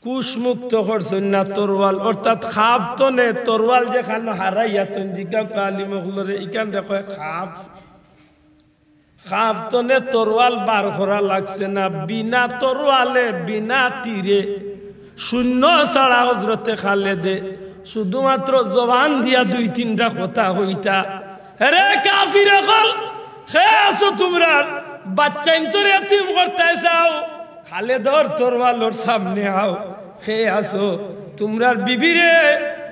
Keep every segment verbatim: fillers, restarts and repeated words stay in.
হুশ মুক্ত করছইন না তরোয়াল, অর্থাৎ খাব তনে তরোয়াল যেখানো হারাইয়া তন জিজ্ঞা আলিম অকলরে, ইখানরে কয় খাব। খাব তনে তরোয়াল বার করা লাগছে না, বিনা তরোয়ালে, বিনা তীরে, শূন্য ছাড়া হজরতে খালেদে শুধুমাত্র জবান দিয়া দুই তিনটা কথা কইতা, "হেরে কাফির অকল, কে আছো তুমরার? বাচ্চাইন্তরে এতিম করতায় চাও, খালেদর তরোয়ালর সামনে আও।" কে আছো, তুমরার বিবিরে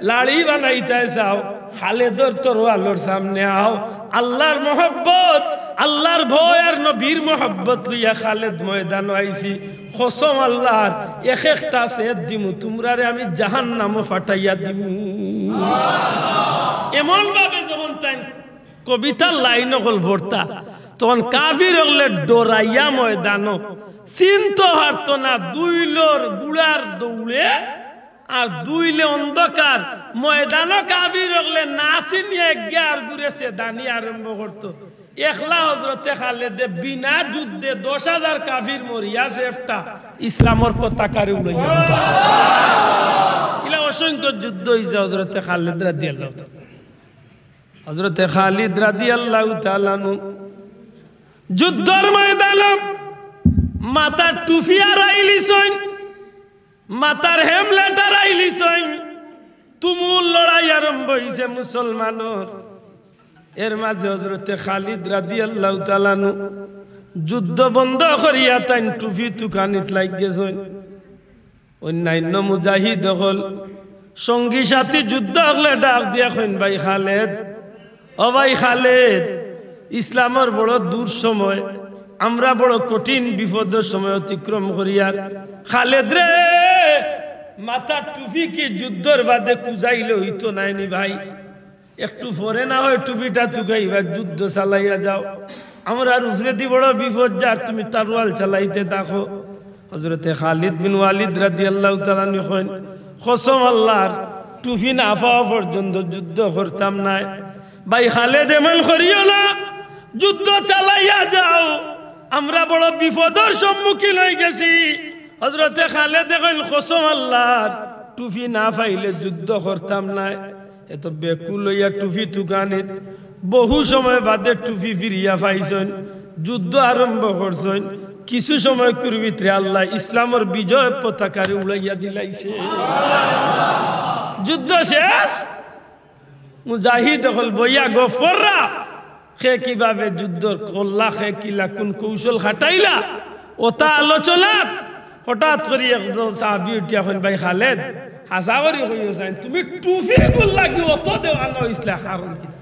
লাড়ি বানাইতায় চাও, খালেদর তরোয়ালর সামনে আও। আল্লাহর মহব্বত, আল্লাহর ভয় আর নবীর মহব্বত লইয়া খালেদ ময়দানো আইছি। কসম আল্লাহর, এক একটা সেদ দিমু, তুমরারে আমি জাহান্নামো ফাটাইয়া দিমু। এমন ভাবে যখন তাই কবিতার লাইন অকল পড়তা, তখন কাফির অকলে ডরাইয়া ময়দানো চিনতো পারতো না, দুইলর গুড়ার দৌড়ে আর দুইলে অন্ধকার। ময়দানো কাফির অকলে না চিনিয়া এগিয়ে আর ঘুরে সেদানি আরম্ভ করতো। একলা হজরতে খালেদে বিনা যুদ্ধে দশ হাজার কাফির মরিয়া সেফটা ইসলামর পতাকারে উড়াইয়া দিতা। ইলা অসংখ্য যুদ্ধ হইছে হজরতে খালেদ রাদিয়াল্লাহু তাআলা। হজরতে খালিদ রাদিয়াল্লাহু তাআলা আনহু যুদ্ধর ময়দানো মাথার টুপি আড়াইলিছইন, মাথার হেমলেট আড়াইলিছইন। তুমুল লড়াই আরম্ভ হইছে মুসলমানর। এর মাঝে হজরতে খালিদ রাদিয়াল্লাহু তাআলা আনহু যুদ্ধ বন্ধ করিয়া তাইন টুপি তুকানিত লাগি গেছইন। অন্যান্য মুজাহিদ অকল, সঙ্গী সাথী যুদ্ধ অকলে ডাক দিয়া কইন, "ভাই খালেদ, ও ভাই খালেদ, ইসলামর বড় দুঃসময়, আমরা বড় কঠিন বিপদর সময় অতিক্রম করিয়ার। খালেদ রে, মাথার টুপি কি যুদ্ধর বাদে কুজাইলে হইতো নায় নি ভাই?" একটু পরে না হয় টুপিটা তুকাইবা, যুদ্ধ চালাইয়া যাও। আমরার উপরেদি বড় বিপদ যার, তুমি তরোয়াল চালাইতে থাকো। হজরতে খালিদ বিন ওয়ালিদ রাদিয়াল্লাহু তাআলা আনহু কইন, "কসম আল্লাহর, টুপি না পাওয়া পর্যন্ত যুদ্ধ করতাম নায়।" ভাই খালেদ, এমন করিও না, যুদ্ধ চালাইয়া যাও, আমরা বড় বিপদর সম্মুখীন হই গেছি। হজরতে খালেদে কইন, "কসম আল্লাহর, টুপি না পাইলে যুদ্ধ করতাম নায়।" এত বেকুল হইয়া টুপি তুকানিত, বহু সময় বাদে টুপি ফিরিয়া পাইছইন। যুদ্ধ আরম্ভ করছইন, কিছু সময়কুর ভিতরে আল্লাহ ইসলামর বিজয় পতাকারে উড়াইয়া দিলাইছে। যুদ্ধ শেষ। মুজাহিদ অকল বইয়া গফররা, কে কিভাবে যুদ্ধ করলা, কে কিলা কুন কৌশল খাটাইলা, ওটা আলোচনাত হঠাৎ করি একজন সাহাবী উঠিয়া কইন, "ভাই খালেদ, হাছা করি কইও চাইন, তুমি টুপি গুলা কি অত দেওয়ানা অইছলা, কারণ কিতা?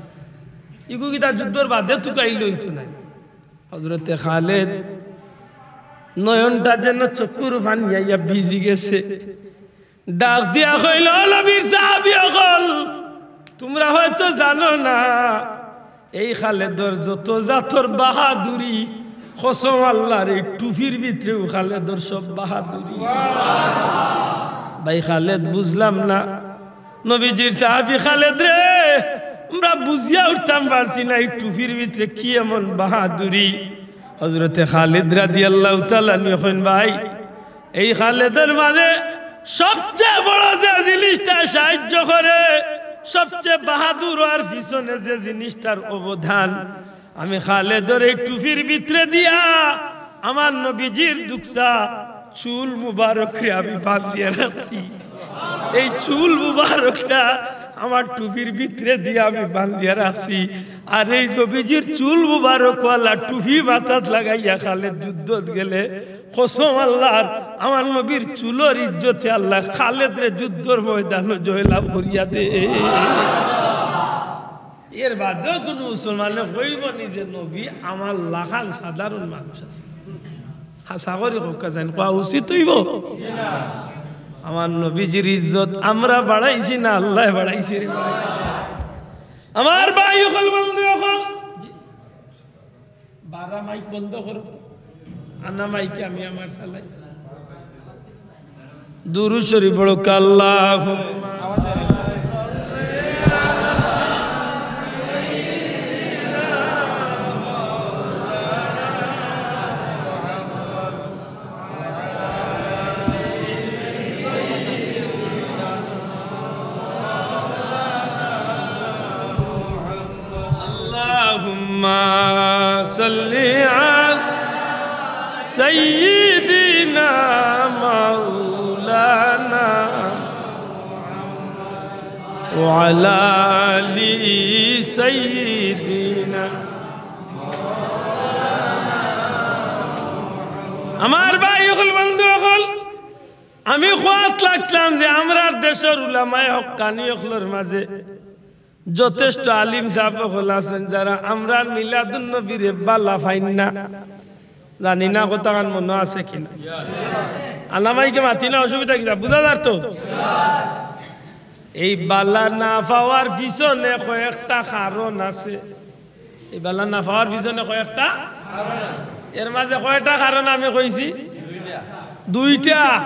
ইগু কিতা যুদ্ধর বাদে তুকাইলে অইতো নায়?" হজরতে খালেদ নয়নটা যেন চক্ষুর পানি আইয়া ভিজি গেছে। ডাক দিয়া কইল, "ও নবীর সাহাবী অকল, তুমরা হয়তো জানো না, এই খালেদর যত জাতর বাহাদুরি, কসম আল্লাহর, এই টুপির ভিতরেও খালেদর সব বাহাদুরি।" ভাই খালেদ, বুঝলাম না, নবীজির সাহাবী খালেদ রে, আমরা বুঝিয়া উঠতাম পারছি না এই টুপির ভিতরে কি এমন বাহাদুরি। হজরতে খালিদ রাদিয়াল্লাহু তাআলা আনহু কইন, ভাই, এই খালেদর মাঝে সবচেয়ে বড় যে জিনিসটা সাহায্য করে, সবচেয়ে বাহাদুর অওয়ার পিছনে যে জিনিসটার অবদান, আমি খালেদর এই টুপির ভিতরে দিয়া আমার নবীজির দুকসা চুল মুবারকরে আমি বান্ধিয়া রাখছি। এই চুল মুবারকটা আমার টুপির ভিতরে দিয়া আমি বান্ধিয়া রাখছি। আর এই নবীজির চুল মুবারকওয়ালা টুপি মাথাত লাগাইয়া খালেদ যুদ্ধত গেলে, কসম আল্লাহর, আমার নবীর চুলর ইজ্জতে আল্লাহ খালেদরে যুদ্ধর ময়দানো জয়লাভ করিয়া দে। এর বাদেও কুনু মুসলমানে কইবো নি যে নবী আমার লাখান সাধারণ মানুষ আছে? হাছা করি কউক্কা চাইন, কওয়া উচিত অইবো? আমার নবীজির ইজ্জত আমরা বাড়াইছি না আল্লায় বাড়াইছে রে ভাই? আমার ভাই অকল, বন্ধু অকল, বারা মাইক বন্ধ করো, আনা মাইকে আমি আমার চালাই। দুরূদ শরীফ পড়ো, আল্লাহুম্মা। صل على سيدنا مولانا وعلى آل سيدنا। আমার ভাই অকল, বন্ধু অকল, আমি কওয়াত লাগছিলাম যে আমরার দেশর উলামায়ে হক্কানি অকলর মাঝে যথেষ্ট আলিম সাব অকল আছেন, যারা আমরার মিলাদুন নবীরে বালা পাইন না। জানি না কথাখান মনো আছে কিনা। আলামাইকে মাতি না, অসুবিধা কিতা? বুঝা যার তো? এই বালা না পাওয়ার পিছনে কয়েকটা কারণ আছে। এই বালা না পাওয়ার পিছনে কয়েকটা, এর মাঝে কয়টা কারণ আমি কইছি? দুইটা।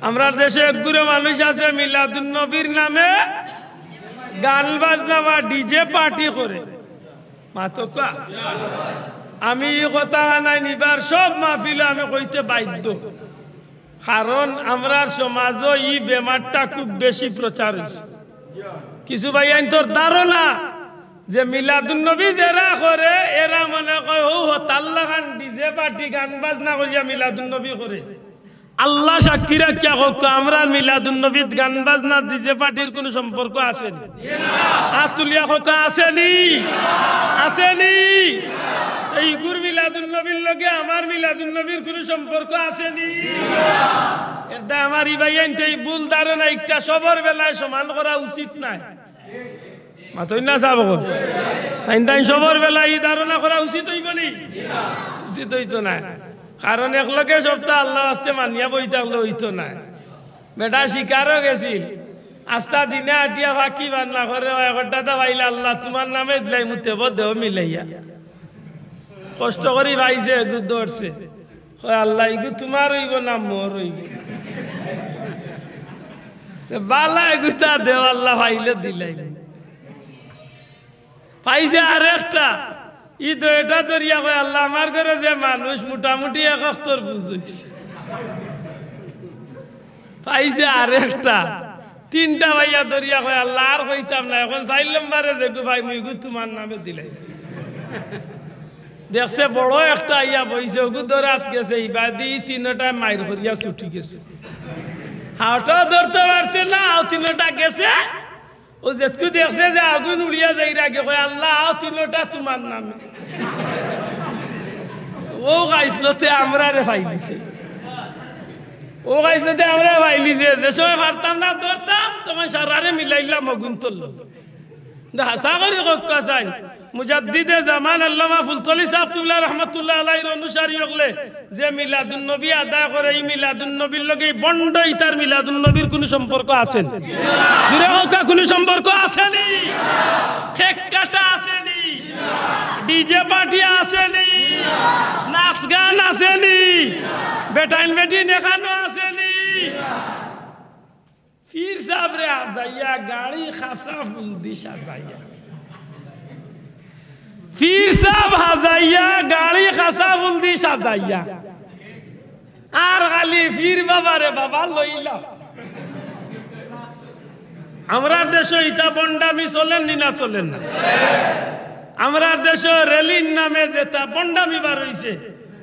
আমরার দেশো একগুরে মানুষ আছে মিলাদুন নবীর নামে গান বাজনা বা ডিজে পার্টি করে। মাতউক্কা। আমি ই কথাখান ইবার সব মাহফিলো আমি কইতে বাধ্য, কারণ আমরার সমাজো ই বেমারটা খুব বেশি প্রচার অইছে। কিছু ভাইয়াইন্তর ধারণা যে মিলাদুন নবী যেরা করে, এরা মনে কয় অউ হতার লাখান ডিজে পার্টি গান বাজনা করিয়া মিলাদুন নবী করে। আল্লাহ সাক্ষী রাখিয়া কউক্কা, আমরার মিলাদুন নবীত গান বাজনা ডিজে পার্টির কুনু সম্পর্ক আছে নি? আত তুলিয়া কউক্কা, আছে নি? আছে নি? তো ইগুর মিলাদুন নবীর লগে আমার মিলাদুন নবীর কুনু সম্পর্ক আছে নি? এরদায় আমার ই ভাইয়াইন্তে ই ভুল ধারণা ইকটা সবর বেলায় সমান করা উচিত নায়। মাতইন না সাব অকল। তাইন তাইন সবর বেলায় ই ধারণা করা উচিত অইবো নি? উচিত অইতো নায়। কারণ একলগে সবতা আল্লার ওয়াস্তে মানিয়া বই থাকলে অইতো নায়। বেটা শিকারো গেছিল, আস্তা দিনে আটিয়া ফাকি বান্না করে, অয় কয়টা তা পাইলে, "আল্লা, তুমার নামে দিলাইমু, তেবো দেও মিলাইয়া।" কষ্ট করি পাইছে, এগু ধরছে। কয়, "আল্লা, ইগু তুমার অইবো না মোর অইবো?" তে বালা এগুতা দেও, আল্লা পাইলে দিলাইমু। পাইছে আরেকটা, ই দুইটা ধরিয়া কয়, "আল্লা, আমার ঘরো যে মানুষ মোটামুটি এক অক্তর বুঝ অইছে।" পাইছে আরেকটা, তিনটা পাইয়া ধরিয়া কয়, "আল্লা, আর কইতাম না, অখন চাইর নম্বরে যেগু পাইমু, ইগু তুমার নামে দিলাই।" দেখছে বড় একটা আইয়া বইছে, অগু ধরাত গেছে, ইবাদি তিনোটায় মাইর করিয়া ছুটি গেছে। হাওটাও ধরতে পারছে না, অউ তিনোটা গেছে। অউ যেতকু দেখছে যে আগুন উড়িয়া যাইর আগে কয়, "আল্লা, অউ তিনোটা তুমার নামে।" অউ গাইছলতে আমরারে পাইলিছে। অউ গাইছলতে আমরারে পাইলিছে। যে সময় পারতাম না ধরতাম, তখন সারারে মিলাইলাম অগুন তল্ল। কিন্তু হাছা করি কউক্কা চাইন, মুজাদ্দিদে জামান আল্লামা ফুলতলি সাব কিবলা রহমতুল্লাহ আলাইহির অনুসারী অকলে যে মিলাদুন নবী আদায় করে, ই মিলাদুন নবীর লগে ই ভন্ড ইতার মিলাদুন নবীর কুনু সম্পর্ক আছে নি? জুরে কউক্কা, কুনু সম্পর্ক আছে নি? কেক কাটা আছে নি? ডিজে পার্টি আছে নি? নাচ গান আছে নি? বেটাইন বেটিন এখানো আছে নি? পীর সাবরে হাজাইয়া গাড়ি খাসা ফুল দি সাজাইয়া। পীর সাব হাজাইয়া গাড়ি খাসা ফুল দি সাজাইয়া। আর খালি পীর বাবারে বাবা লইলাম। আমরার দেশো ইতা ভন্ডামি চলের নি না চলের না? আমরার দেশো র‍্যালির নামে যেতা ভন্ডামি বার অইছে,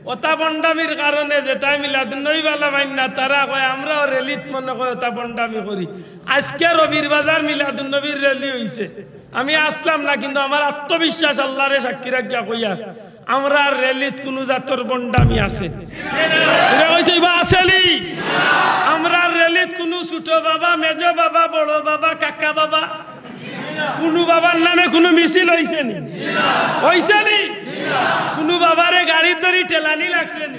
অতা ভন্ডামির কারণে যেতায় মিলাদুন নবী বালা পাইন না, তারা কয়, "আমরাও র‍্যালিত মনে কয় অতা ভন্ডামি করি।" আইজকে রবির বাজার মিলাদুন নবীর র‍্যালি অইছে, আমি আছলাম না, কিন্তু আমার আত্মবিশ্বাস আল্লারে সাক্ষী রাখিয়া কইয়ার, আমরার র‍্যালিত কুনু জাতর ভন্ডামি আছে? জুরে কইতে অইবো, আছে নি? আমরার র‍্যালিত কুনু ছুটো বাবা, মেজো বাবা, বড়ো বাবা, কাকা বাবা, কুনু বাবার নামে কুনু মিছিল অইছে নি? অইছে নি? কুনু বাবারে গাড়িত ধরি ঠেলানি লাগছে নি?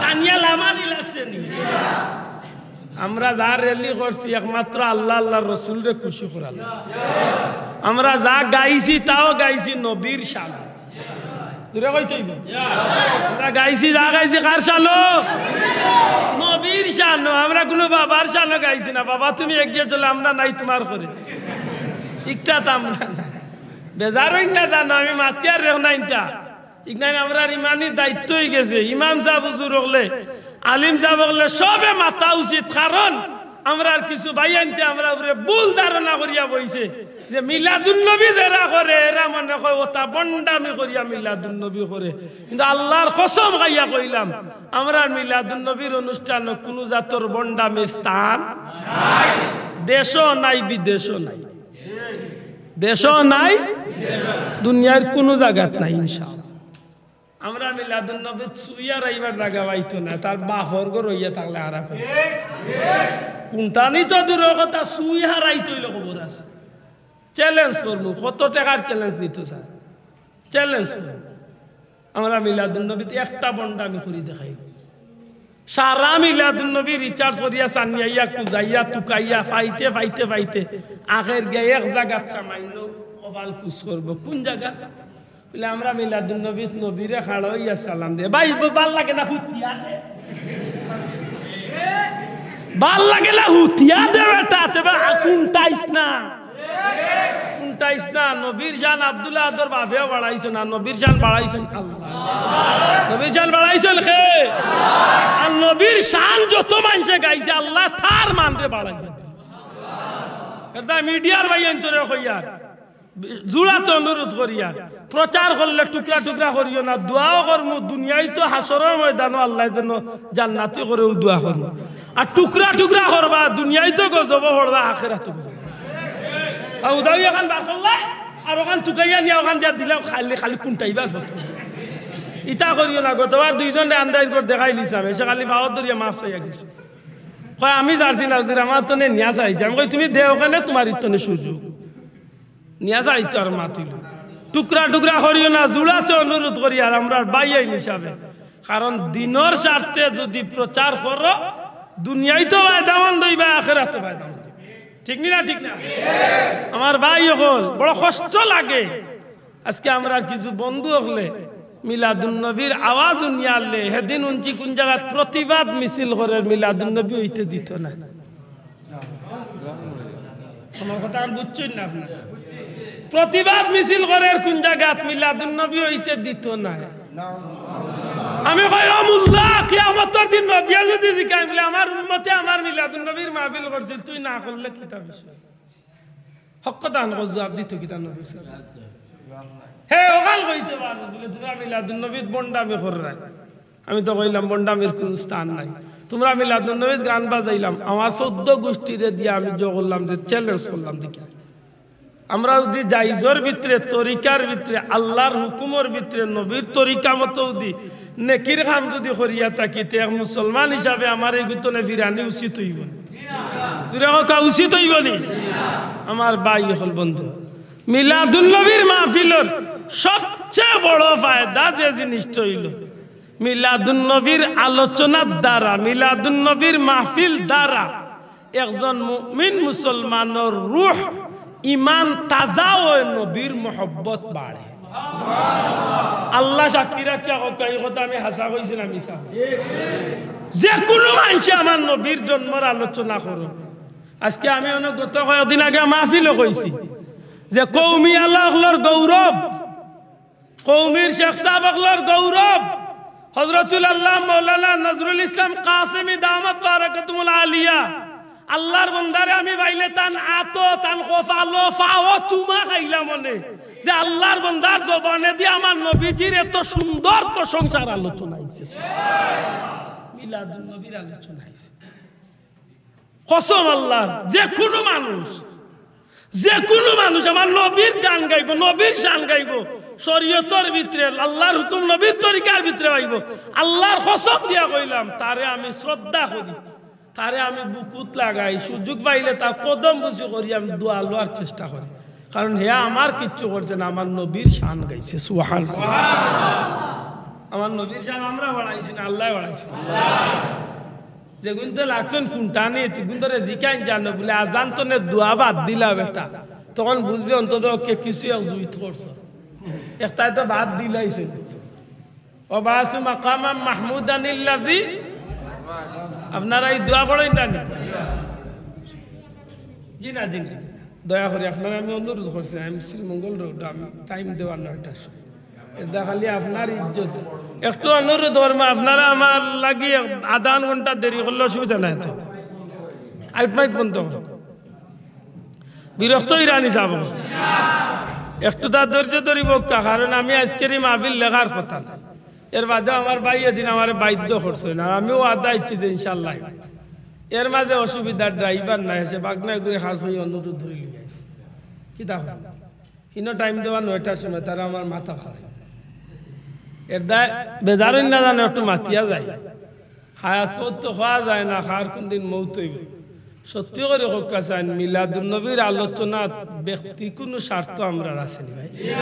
টানিয়া লামানি লাগছে নি? আমরা যা র‍্যালি করছি একমাত্র আল্লা, আল্লার রসুলরে খুশি করার লাগি। আমরা যা গাইছি তাও গাইছি নবীর শান। জুরে কইতে অইবো। আমরা গাইছি, যা গাইছি কার শানো? নবীর শানো। আমরা কুনু বাবার শানো গাইছি না। "বাবা তুমি এগিয়ে চলো, আমরা নাই তুমার করে।" ইকটা তো আমরা না। বেজার অইন না জানো, আমি মাতিয়ার রেখ না ইনতা। ইগনাইন আমরার ইমানি দায়িত্ব অইগেছে। ইমাম সাব হুজুর অকলে, আলিম সাব অকলে সবে মাতা উচিত, কারণ আমরার কিছু ভাইয়াইন্তে আমরার উপরে ভুল ধারণা করিয়া বইছে যে মিলাদুন্নবী যেরা করে, এরা মনে কয় অতা ভন্ডামি করিয়া মিলাদুন্নবী করে। কিন্তু আল্লার কসম খাইয়া কইলাম, আমরার মিলাদুন্নবীর অনুষ্ঠানো কুনু জাতর ভন্ডামির স্থান নাই, দেশো নাই, বিদেশো নাই, দেশো নাই, দুনিয়ার কুনু জাগাত নাই। ইনশাআল্লাহ, আমরা মিলাদুন্নবীত ছুইয়া রাইবার জাগা পাইতো না, তার বাপর ঘর অইয়া থাকলে আরাম অইতো। কুন্টানি তো দূরর কথা, ছুইয়া রাইতো অইলে খবর আছে। চ্যালেঞ্জ করমু, কত টেকার চ্যালেঞ্জ নিতো স্যার, চ্যালেঞ্জ করমু। আমরা মিলাদুন্নবীত একটা ভন্ডামি করি দেখাই। সারা মিলাদুন্নবী রিচার্জ করিয়া, সানিয়াইয়া, কুজাইয়া, তুকাইয়া, পাইতে, পাইতে, পাইতে, আখের গিয়া এক জাগাত সামাইন্য কপাল কুচ করবো। কুন জাগাত? বলে, আমরা মিলাদুন্নবীত নবীরে খাড়া অইয়া সালাম দে। ভাই, ব-, বাল লাগে না, হুতিয়া দে। বাল লাগে না, হুতিয়া দে বেটা, তে বা কুন্টাইস না। কুন্টাইস না, নবীর শান আব্দুল আহাদর বাপেও বাড়াইছইন না, নবীর শান বাড়াইছইন আল্লায়। নবীর শান বাড়াইছইন কে? আর নবীর শান যত মানষে গাইছে, আল্লায় তার মানরে বাড়াইয়া দিছে। এটা মিডিয়ার ভাইয়াইন্তরে কইয়ার, জুড়াতে অনুরোধ করিয়ার, প্রচার করলে টুকরা টুকরা করিও না, দোয়াও করমু, দুনিয়াইত হাশরর ময়দানো আল্লায় যেন জান্নাতি করে, অউ দোয়া করমু। আর টুকরা টুকরা করবা, দুনিয়াইত গজবো পড়বা, আখেরাতো গজবো। আর উদাউই অখান বার করলা, আর অখান তুকাইয়া নিয়া অখান দিয়া দিলা, খালি, খালি কুন্টাইবার ফটো। ইতা করিও না, গতবার দুইজনরে আন্দাইর ঘর দেখাইলিছলাম, এসে খালি পাওত ধরিয়া মাফ চাইয়া গেছে। কয়, "আমি জার্সি না, হুজুর, আমার তনে নিয়া চাইছে।" আমি কই, "তুমি দেও কেনে, তুমার ইতনে সুযোগ।" নিয়া যাইতো আর মাতিল। টুকরা টুকরা করিও না, জুড়াতে অনুরোধ করিয়ার আমরার ভাইয়াইন হিসাবে। কারণ দিনর স্বার্থে যুদি প্রচার করো, দুনিয়াইত ফায়দামন্দ অইবা, আখেরাতো ফায়দামন্দ অইবা। ঠিক নি না? ঠিক না? আমার ভাই অকল, বড় কষ্ট লাগে। আজকে আমরার কিছু বন্ধু অকলে মিলাদুন্নবীর আওয়াজ হুনিয়ারলে, হেদিন হুনছি কুন জাগাত প্রতিবাদ মিছিল করের, মিলাদুন্নবী অইতে দিতো নায়। আমার কথা আর বুঝছইন না আপনারা? প্রতিবাদ মিছিল করের কুন জাগাত, মিলাদুন্নবী অইতে দিতো নায়। আমি কই, "ও মোল্লা, কিয়ামতর দিন নবিয়ে যুদি জিকাইন বুলে, আমার উম্মতে আমার মিলাদুন্নবীর মাহফিল করছিল, তুই না করলে কিতা বিষয়?" হক কথা আন, জুয়াব দিতো কিতা নবী সাল্লাল্লাহু আলাইহি ওয়াসাল্লাম? হে, অখান কইতে পারবো বুলে, "তুমরা মিলাদুন্নবীত ভন্ডামি কররায়।" আমি তো কইলাম, "ভন্ডামির কুনু স্থান নাই।" তুমরা মিলাদুন্নবীত গান বাজাইলাম, আমার চৌদ্দ গুষ্টিরে দিয়া আমি জো করলাম, যে চ্যালেঞ্জ করলাম, দেখি আমরা যুদি জাইজর ভিতরে, তরিকার ভিতরে, আল্লার হুকুমর ভিতরে, নবীর তরিকা মতো যুদি নেকির কাম যুদি করিয়া থাকি, তে এক মুসলমান হিসাবে আমার ইগুতনে ফিরানি উচিত অইবো নি? জুরে কউক্কা, উচিত অইবো নি? আমার ভাই অকল, বন্ধু, মিলাদুন্নবীর মাহফিলর সবচেয়ে বড় ফায়দা যে জিনিসটা অইলো, মিলাদুন্নবীর আলোচনার দ্বারা, মিলাদুন্নবীর মাহফিল দ্বারা একজন মুমিন মুসলমানর রুহ, ইমান তাজা অয়, নবীর মহব্বত বাড়ে। আল্লা সাক্ষী রাখিয়া কউক্কা, ই কথা আমি হাছা কইছি না মিছা? যে কুনু মানষে আমার নবীর জন্মর আলোচনা করো। আজকে আমি অনো গত কয়েকদিন আগে মাহফিলো কইছি যে কওমি আলা অকলর গৌরব, কওমির শেখ সাব অকলর গৌরব, হযরতুল আল্লাহ মাওলানা নজরুল ইসলাম কাসেমী দামাত বারাকাতুহুমুল আলিয়া, আল্লার বন্দারে আমি পাইলে তান আতো, তান কপালো, পাও চুমা খাইলাম অনে, যে আল্লার বন্দার জবানেদি আমার নবীজির এত সুন্দর প্রশংসার আলোচনা আইছে, মিলাদুন নবীর আলোচনা আইছে। কসম আল্লার, যে কুনু মানুষ, যে কুনু মানুষ আমার নবীর গান গাইবো, নবীর শান গাইবো, শরীয়তর ভিতরে, আল্লার হুকুম নবীর তরিকার ভিতরে গাইবো, আল্লার কসম দিয়া কইলাম, তারে আমি শ্রদ্ধা করি, তারে আমি বুকুত লাগাই, সুযোগ পাইলে তার কদম বুসি করি, আমি দোয়া লওয়ার চেষ্টা করি। কারণ হে আমার কিচ্ছু করছে না, আমার নবীর শান গাইছে। সুবহান। আমার নবীর শান আমরা বাড়াইছি না, আল্লায় বাড়াইছে। যেগুনতে লাগছইন কুনটা নিয়ে, তুগুনতরে জিকাইন জানো বুলে, আজান তনে দোয়া বাদ দিলা বেটা, তখন বুঝবে অন্তত ওকে কিছু এক জুইত করছো। একটায় তো বাদ দিলাইছে। ওয়াবআসু মাকামাম মাহমুদানিল্লাযী, আপনারা ই দোয়া পড়ইন না নি? জি না, জি না, জি না। দয়া করি আপনারা আমি অনুরোধ করছি, আমি শ্রীমঙ্গল রোড, আমি টাইম দেওয়ার নয়টার সময়। এটা খালি আপনার ইজ্জত। একটু অনুরোধ করমু, আপনারা আমার লাগি এক আধা ঘন্টা দেরি করলে অসুবিধা নাই তো? লাইট মাইট বন্ধ করো। বিরক্ত ইরানি যাব। একটু তার ধৈর্য ধরিবউক্কা, কারণ আমি আইজকের ই মাহফিল লেখার কথা না। এর বাদে আমার ভাই এদিন আমারে বাধ্য করছে না, আমিও আদা ইচ্ছি যে ইনশাল্লাহ। এর মাঝে অসুবিধা, ড্রাইভার নাই, সে বাগনায় করে খাস হয়ে অনুরোধ ধরে লিয়ে আইছে। কিতা হয়? হিনো টাইম দেওয়া নয়টার সময়, তারা আমার মাথা ফালাই। এর দায় বেজারই না জানে একটু মাতিয়া যায়। হায়াত মউত তো হওয়া যায় না, কার কোন দিন মউত অইব। সত্যি করি কউক্কা চাইন, মিলাদুন নবীর আলোচনা ব্যক্তি কুনু স্বার্থ আমরার আছে নি ভাই?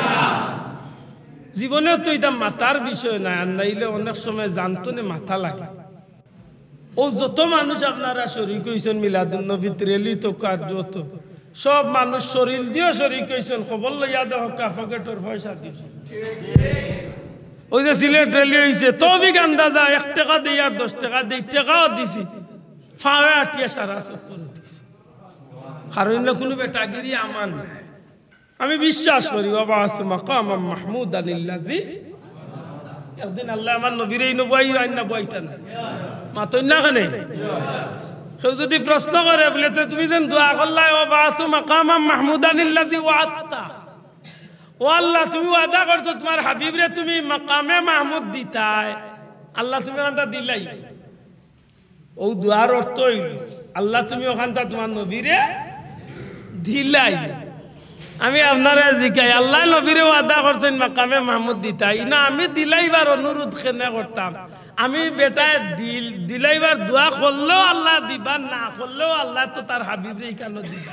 জীবনে তো ইটা মাতার বিষয় নায়, আর নাইলে অনেক সময় জানতো নে মাথা লাগে। ও যত মানুষ আপনারা শরিক অইছইন মিলাদুন নবীত, র‍্যালি তো কার যত, সব মানুষ শরীর দিয়েও শরিক অইছইন, খবর লইয়া দেখউক্কা পকেটর পয়সা দিছইন। ওই যে সিলেট র‍্যালি অইছে, তৌফিক আন্দাজা এক টেকা দেই আর দশ টেকা দেই, টেকাও দিছি, ফাওয়ে আটিয়া সারা চক্কর দিছি। কারণ ইনো কুনু বেটাগিরি আমার নায়। আমি বিশ্বাস করি, "ওয়াবাআসু মাকামাম মাহমুদান আল্লাযী।" একদিন আল্লায় আমার নবীরে ইনো বওয়াইবা না বওয়াইতা না? মাতইন না কেনে? কেউ যদি প্রশ্ন করে বলে, "তে তুমি যেন দোয়া করলায়, ওয়াবাআসু মাকামাম মাহমুদান আল্লাযী ওয়াআদতা, ও আল্লাহ, তুমি ওয়াদা করছো তুমার হাবিবরে তুমি মাকামে মাহমুদ দিতায়, আল্লাহ তুমি অখানতা দিলাইলায়।" অউ দোয়ার অর্থ অইল, "আল্লাহ তুমি অখানতা তুমার নবীরে দিলাইলায়।" আমি আপনারে জিকাই, আল্লায় নবীরে ওয়াদা করছইন মাকামে মাহমুদ দিতায়, ইনো আমি দিলাইবার অনুরোধ কেনে করতাম? আমি বেটায় দিল-, দিলাইবার দোয়া করলেও আল্লায় দিবা, না করলেও আল্লায় তো তার হাবিবরে ইখানো দিবা।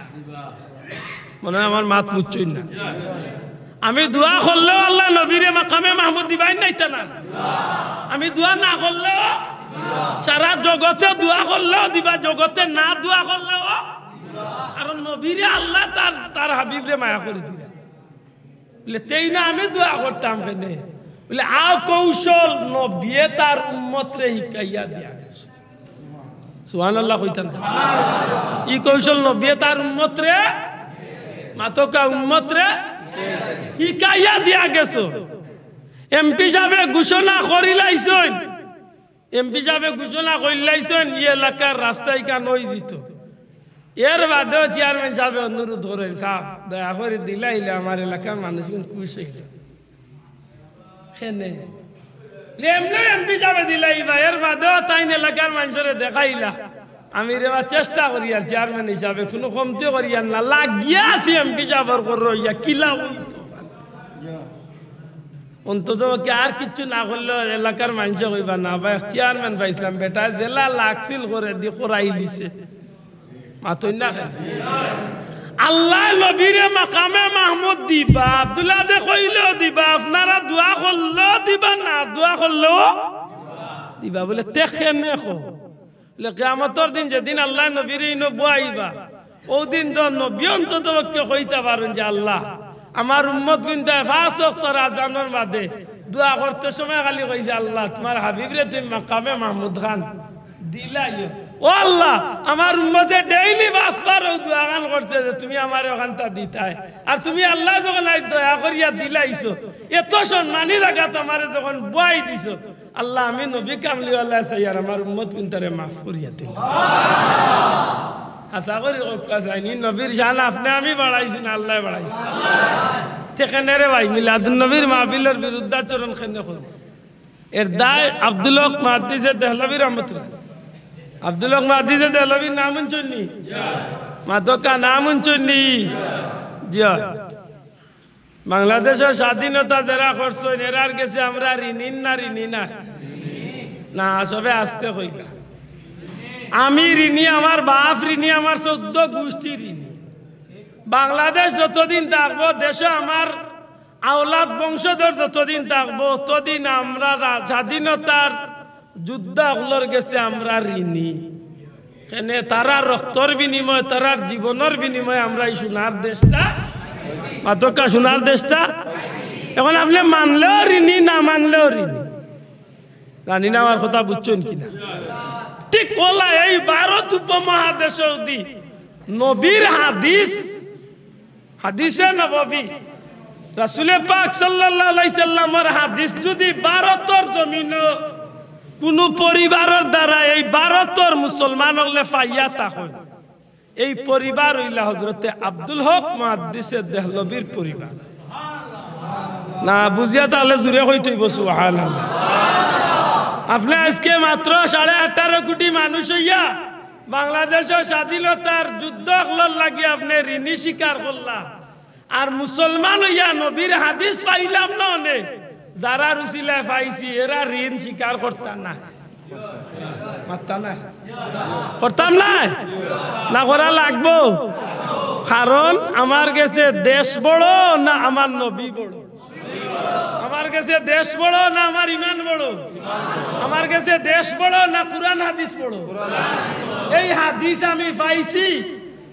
মনে হয় আমার মাত বুঝছইন না। আমি দোয়া করলেও আল্লায় নবীরে মাকামে মাহমুদ দিবা, ইন নাইতা না? আমি দোয়া না করলেও, সারা জগতে দোয়া করলেও দিবা, জগতে না দোয়া করলেও, কারণ নবীরে আল্লায় তার, তার হাবিবরে মায়া করি দিলা। বলে, "তেই না আমি দোয়া করতাম কেনে?" বলে, "আ কৌশল নবিয়ে তার উম্মতরে হিকাইয়া দিয়া গেছে।" সুবহানাল্লাহ কইতা না? ই কৌশল নবিয়ে তার উম্মতরে, মাতউক্কা উম্মতরে হিকাইয়া দিয়া গেছে। এমপি সাবে ঘোষণা করিলাইছইন, এমপি সাবে ঘোষণা করিলাইছইন, ই এলাকার রাস্তা ইখান অইযিত। এর বাদেও চেয়ারম্যান সাবে অনুরোধ করইন, "সাব, দয়া করি দিলাইলে আমার এলাকার মানুষগুন খুশ অইল।" কেনে? এমনে এমপি সাবে দিলাইবা, এর বাদেও তাইন এলাকার মানষরে দেখাইলা, "আমি রে বা চেষ্টা করিয়ার চেয়ারম্যান হিসাবে, কুনু কমতি করিয়ার না, লাগিয়া আছি এমপি সাবর ঘরো অইয়া, কিলা অইতো।" অন্তত পক্ষে আর কিচ্ছু না করলেও এলাকার মানষে কইবা, "না বা, চেয়ারম্যান পাইছলাম, বেটায় যেলা লাগছিল করেদি করাইলিছে।" মাতইন না কেনে? আল্লায় নবীরে মাকামে মাহমুদ দিবা, আব্দুল্লাহ দে কইলেও দিবা, আপনারা দোয়া করলেও দিবা, না দোয়া করলেও দিবা। বলে, "তে কেনে কও?" বলে, "কিয়ামতর দিন যেদিন আল্লায় নবীরে ইনো বওয়াইবা, অউ দিন তো নবী অন্তত পক্ষে কইতা পারইন যে, 'আল্লাহ, আমার উম্মতগুইনতায় পাঁচ ওয়াক্তর আজানর বাদে দোয়া করতে সময় খালি কইছে, আল্লাহ, তুমার হাবিবরে তুমি মাকামে মাহমুদ খান দিলাইও। ও আল্লাহ, আমার উম্মতে ডেইলি পাঁচবার অউ দোয়াখান করছে যে তুমি আমারে অখানতা দিতায়। আর তুমি আল্লাহ যখন আইজ দয়া করিয়া দিলাইছো, এত সম্মানী জাগাত আমারে যখন বওয়াই দিছো, আল্লাহ, আমি নবী কামলিওয়ালা চাইয়ার আমার উম্মতগুইনতারে মাফ করিয়া দিলাও।'" আশা করি কউক্কা চাইন, ই নবীর শান আপনে আমি বাড়াইছি না আল্লায় বাড়াইছে? তে কেনে রে ভাই, মিলাদুন নবীর মাহফিলর বিরুদ্ধাচরণ কেনে করো? এর দায় আব্দুল হক মুহাদ্দিসে দেহলভী রহমতুল্লাহ। আব্দুল হক মুহাদ্দিসে দেহলভীর নাম হুনছইন নি? মাতউক্কা, নাম হুনছইন নি? জি অয়। বাংলাদেশর স্বাধীনতা যেরা করছইন, এরার গেছে আমরা ঋণী না ঋণী না? না, সবে আস্তে কইবা। আমি ঋণী, আমার বাপ ঋণী, আমার চৌদ্দ গুষ্টি ঋণী। বাংলাদেশ যতদিন থাকবো, দেশো আমার আওলাদ বংশধর যতদিন থাকবো, ততদিন আমরা রা-, স্বাধীনতার যোদ্ধা অকলর গেছে আমরা ঋণী। কেনে, তারার রক্তর বিনিময়ে, তারার জীবনর বিনিময়ে আমরা ই সোনার দেশটা, মাতউক্কা, সোনার দেশটা। এখন আপনে মানলেও ঋণী, না মানলেও ঋণী। জানি না আমার কথা বুঝছইন কিনা। ঠিক অউলা এই ভারত উপমহাদেশো যুদি নবীর হাদিস, হাদিসে নববী, রাসুলে পাক সাল্লাল্লাহু আলাইহি সাল্লামর হাদিস যুদি ভারতর জমিনো কুনু পরিবারর দ্বারা এই ভারতর মুসলমান অকলে পাইয়া থাকইন, এই পরিবার অইলা হজরতে আব্দুল হক মুহাদ্দিসে দেহলবীর পরিবার। না বুঝিয়া তাইলে জুরে কইতে অইবো সুবহানাল্লাহ। আপনে আইজকে মাত্র সাড়ে আঠারো কোটি মানুষ অইয়া বাংলাদেশর স্বাধীনতার যুদ্ধ অকলর লাগি আপনে ঋণী স্বীকার করলা। আর মুসলমান অইয়া নবীর হাদিস পাইলাম না অনে, যারার উছিলায় পাইছি, এরা ঋণ স্বীকার করতা নায়। মাততা নায়। করতাম নায়? না করা লাগবো? কারণ আমার গেছে দেশ বড় না আমার নবী বড়? আমার গেছে দেশ বড় না আমার ইমান বড়? আমার গেছে দেশ বড় না কুরআন হাদিস বড়? এই হাদিস আমি পাইছি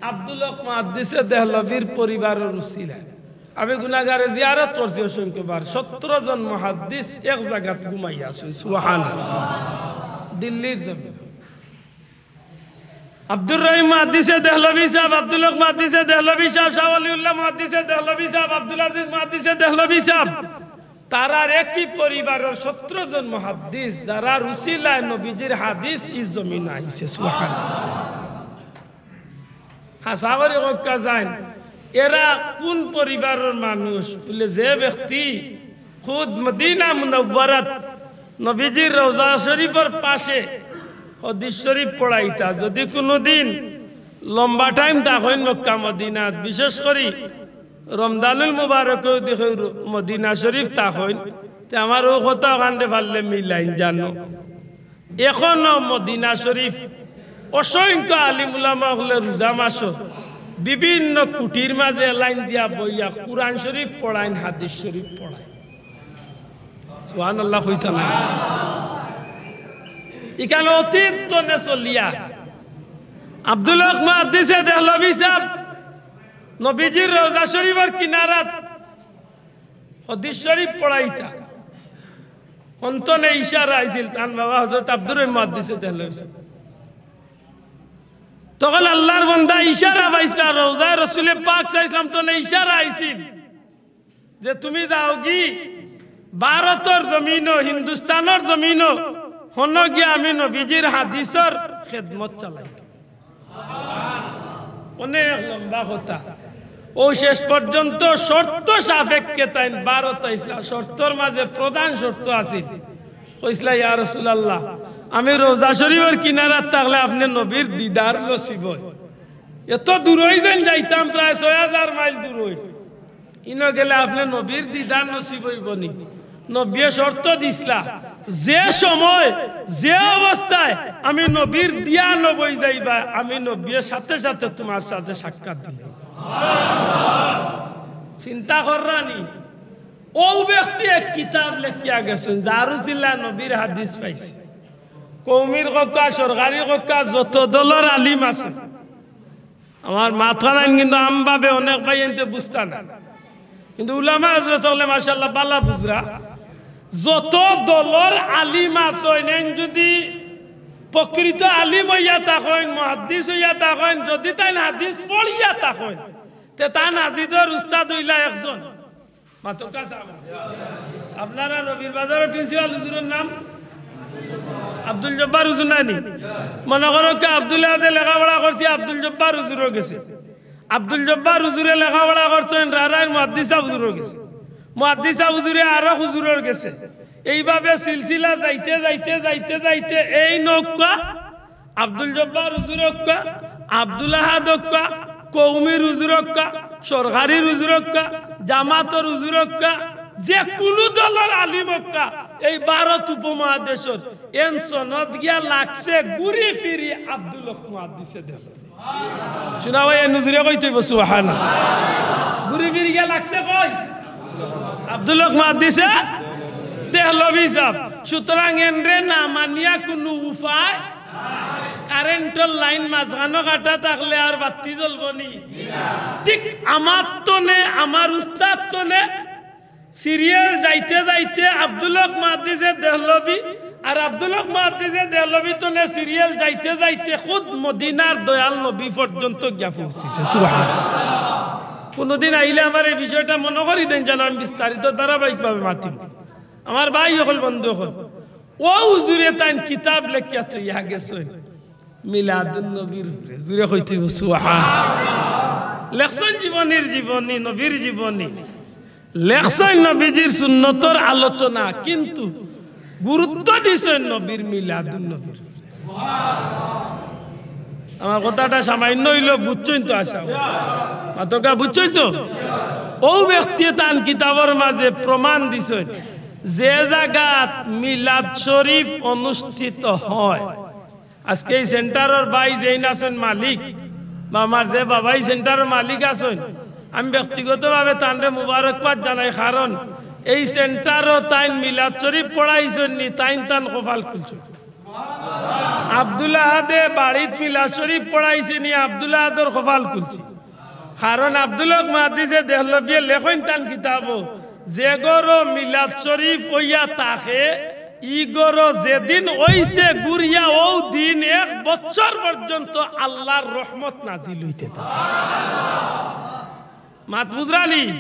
আব্দুল হক মুহাদ্দিসে দেহলবীর পরিবারর উছিলায়। আমি গুনাহগারে জিয়ারত করছি অসংখ্যবার। সতেরো জন মুহাদ্দিস এক জাগাত ঘুমাইয়া আছইন। সুবহানাল্লাহ। দিল্লির জমিন। আব্দুর রহিম মুহাদ্দিসে দেহলভী সাহেব, আব্দুল হক মুহাদ্দিসে দেহলভী সাহেব, শাহ ওয়ালিউল্লাহ মুহাদ্দিসে দেহলভী সাহেব, আব্দুল আজিজ মুহাদ্দিসে দেহলভী সাহেব, তারার একই পরিবারর সতেরো জন মুহাদ্দিস, যারার উছিলায় নবীজির হাদিস ই জমিন আইছে। সুবহানাল্লাহ। হাছা করি কউক্কা যাইন, এরা কুন পরিবারর মানুষ? বুলে, যে ব্যক্তি খুদ মদিনা মুনাওয়ারাত নবীজির রওজা শরীফর পাশে হাদিস শরীফ পড়াইতা, যদি কুনুদিন লম্বা টাইম থাকইন মক্কা মদিনাত, বিশেষ করি রমজানুল মুবারকো যদি কেউ মদিনা শরীফ থাকইন, তে আমার অউ কথা অখানরে পারলে মিলাইন জানো। এখনো মদিনা শরীফ অসংখ্য আলিম উলামা অকলে রোজা মাসো বিভিন্ন কুটির মাঝে লাইন দিয়া বইয়া কুরআন শরীফ পড়াইন, হাদিস শরীফ পড়াইন। সুবহানাল্লাহ কইতা না? ইখান অতীত তনে চলিয়া আব্দুল হক মুহাদ্দিসে দেহলভী সাহেব নবীজির রওজা শরীফর কিনারাত হাদিস শরীফ পড়াইতা। হনতনে ইশারা আইছিল, তান বাবা হজরত আব্দুর রহিম মুহাদ্দিসে দেহলভী সাহেব। তখন আল্লাহর বান্দা ইশারা পাইছলা, রওজায় রসুলে পাক সাল্লাল্লাহু আলাইহি ওয়াসাল্লাম তনে ইশারা আইছিল যে, "তুমি যাওগি ভারতর জমিনো, হিন্দুস্তানর জমিনো, হনো গিয়া আমি নবীজির হাদিসর খেদমত চালাই।" অনেক লম্বা কথা। অউ শেষ পর্যন্ত শর্ত সাপেক্ষে তাইন ভারত আইছলা। শর্তর মাঝে প্রধান শর্ত আছিল, কইছলা, "ইয়া রাসূলুল্লাহ, আমি রওজা শরীফর কিনারাত থাকলে আপনে নবীর দিদার নসিব অয়। এত দূরই যেন যাইতাম, প্রায় ছয় হাজার মাইল দূরই।" ইনো গেলে আপনে নবীর দিদার নসিব অইবো নি? নবীয়ে শর্ত দিছলা, "যে সময়, যে অবস্থায় আমি নবীর দিয়ান অই যাইবা, আমি নবীয়ে সাথে সাথে তুমার সাথে সাক্ষাৎ দিমু।" চিন্তা কররা নি? অউ ব্যক্তি এক কিতাব লেখিয়া গেছইন, যার উছিলায় নবীর হাদিস পাইছি। কওমির কউক্কা, সরকারি কউক্কা, যত দলর আলিম আছে, আমার মাতখানাইন কিন্তু আমভাবে অনেক ভাইয়াইন্তে বুঝতা না, কিন্তু উলামা হজরত অকলে মাশাআল্লাহ ভালা বুঝরা। যত দলর আলিম আছইন, এইন যদি প্রকৃত আলিম অইয়া থাকইন, মুহাদ্দিস অইয়া থাকইন, যদি তাইন হাদিস পড়িয়া থাকইন, তে তান হাদিসর উস্তাদ অইলা একজন। মাতউক্কা সাব। আপনারা রবির বাজারর প্রিন্সিপাল হুজুরর নাম? আব্দুল জব্বার হুজুর নায়নি? মনো করউক্কা আব্দুল আহাদে লেখাপড়া করছে আব্দুল জব্বার হুজুরর গেছে। আব্দুল জব্বার হুজুরে লেখাপড়া করছইন রারাইর মুহাদ্দিস সাব হুজুরর গেছে। মুহাদ্দিস সাব হুজুরে আরো হুজুরর গেছে। এইভাবে সিলসিলা যাইতে যাইতে যাইতে যাইতে এইন অউক্কা আব্দুল জব্বার হুজুর অউক্কা, আব্দুল আহাদ অউক্কা, কওমির হুজুর অউক্কা, সরকারির হুজুর অউক্কা, জামাতর হুজুর অউক্কা, যে কুনু দলর আলিম অউক্কা, এই ভারত উপমহাদেশর এইন সনদ গিয়া লাগছে ঘুরি ফিরি আব্দুল হক মুহাদ্দিসে দেহলভী। হুনা ভাই, এইন জুরে কইতে অইবো সুবহানাল্লাহ। ঘুরি ফিরি গিয়া লাগছে কই? আব্দুল হক মুহাদ্দিসে দেহলভী সাব। সুতরাং এইনরে না মানিয়া কুনু উপায় কারেন্টর লাইন মাঝখানো কাটা থাকলে আর বাত্তি জ্বলবো নি? ঠিক আমার তনে, আমার উস্তাদ তনে সিরিয়াল যাইতে যাইতে আব্দুল হক মুহাদ্দিসে দেহলভী, আর আব্দুল হক মুহাদ্দিসে দেহলভী তনে সিরিয়াল যাইতে যাইতে খুদ মদিনার দয়াল নবী পর্যন্ত গিয়া পৌঁছিছে। সুবহানাল্লাহ। কুনুদিন আইলে আমার এই বিষয়টা মনো করি দেইন, যেন আমি বিস্তারিত ধারাবাহিকভাবে মাতিমু। আমার ভাই অকল, বন্ধু অকল, অউ হুজুরে তাইন কিতাব লেখিয়া থইয়া গেছইন। মিলাদুন নবীর উপরে। জুরে কইতে অইবো সুবহান। লেখছইন জীবনীর জীবনী, নবীর জীবনী। লেখছইন নবীজির সুন্নতর আলোচনা, কিন্তু গুরুত্ব দিছইন নবীর মিলাদুন নবীর উপরে। আমার কথাটা সামান্য অইলো, বুঝছইন তো আশা করি। মাতকা বুঝছইন তো? অউ ব্যক্তিয়ে তান কিতাবর মাঝে প্রমাণ দিছইন, যে জাগাত মিলাদ শরীফ অনুষ্ঠিত হয়, আজকে এই সেন্টারর ভাই যেইন আছইন মালিক, বা আমার যে বাবা এই সেন্টারর মালিক আছইন, আমি ব্যক্তিগতভাবে তানরে মুবারকবাদ জানাই, কারণ এই সেন্টারো তাইন মিলাদ শরীফ পড়াইছইন নি, তাইন তান কপাল খুলছইন। আব্দুল আহাদে বাড়িত মিলাদ শরীফ পড়াইছে নি, আব্দুল আহাদর কপাল খুলছে। কারণ আব্দুল হক মুহাদ্দিসে দেহলভিয়ে লেখইন তান কিতাবো, যে ঘরো মিলাদ শরীফ অইয়া থাকে, ই ঘরো যেদিন অইছে ঘুরিয়া অউ দিন এক বছর পর্যন্ত আল্লার রহমত নাজিল অইতে থাকে। মাত বুঝরা নি?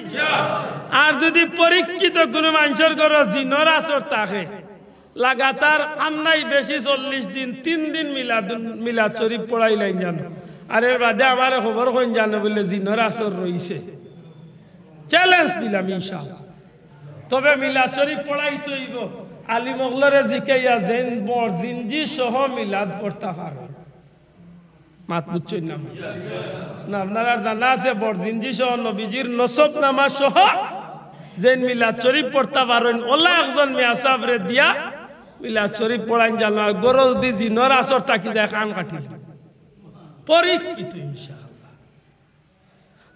আর যুদি পরীক্ষিত কুনু মানষর ঘরো জিনর আসর থাকে, লাগাতার কাম নাই বেশি চল্লিশ দিন, তিন দিন মিলাদুন-, মিলাদ শরীফ পড়াইলাইন জানো, আর এর বাদে আমারে খবর কইন জানো বুলে জিনর আসর রইছে। চ্যালেঞ্জ দিলাম ইনশাআল্লাহ। তবে মিলাদ শরীফ পড়াইতে অইবো, আলিম অকলরে জিকাইয়া যেইন বড় জিনজি সহ মিলাদ পড়তা পারইন। মাত বুঝছইন না? না, আপনারার জানা আছে বড় জিনজি সহ নবীজির নসব নামা সহ যেইন মিলাদ শরীফ পড়তা পারইন, অলা একজন মিয়া সাবরে দিয়া মিলাদ শরীফ পড়াইন জানো। আর ঘরো যুদি জিনর আসর থাকি যায়, কান কাটিল। পরীক্ষিত ইনশাআল্লাহ।